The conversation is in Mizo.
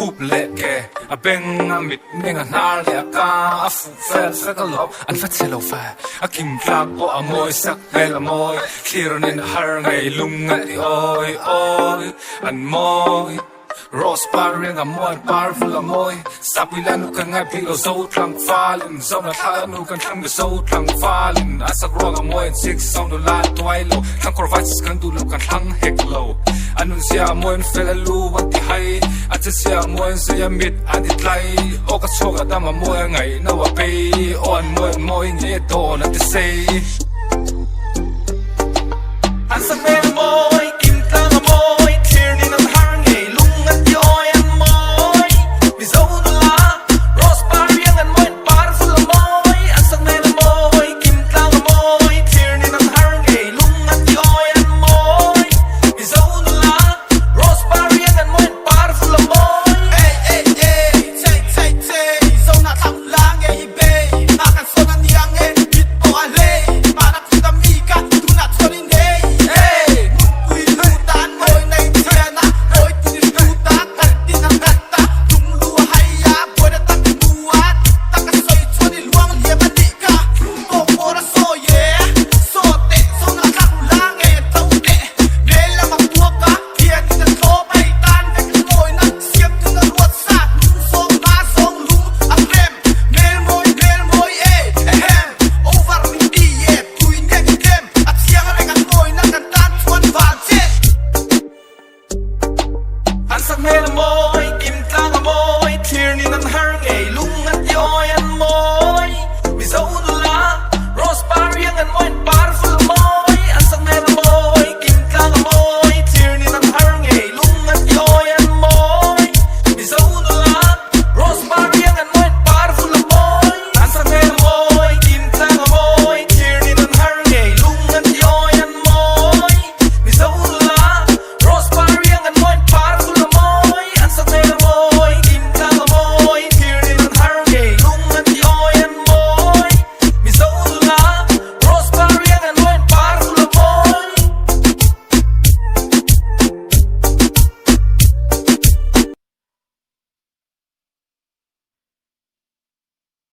khup leh ke, a beng, a mit meng, a hnar leh a ka, a fuh fel vek alawm, an va chhe lo ve. A kim tlak pawh a mawi sak hmel a mawi, thlir nen a har ngei lung a ti awi awi, an mawi. Rose par reng a mawi, par vul a mawi, Sapui la nu kan ngai bik lo zo tlangvalin, Zona thla la nu kan thlang zo tlangvalin, A sak ruang a mawi an chik zo nula tuai lo, Thlangkawr vai chis kan duh lo kan thlang hek lo. A nun zia a mawi an fel a lu an ti hai, A che zia a mawi an zui a mit an ti tlai, Aw ka chhuak a dam a mawi a ngaih no a bei, Aw an mawi an mawi nge dawn an ti sei. An sak hmel a mawi.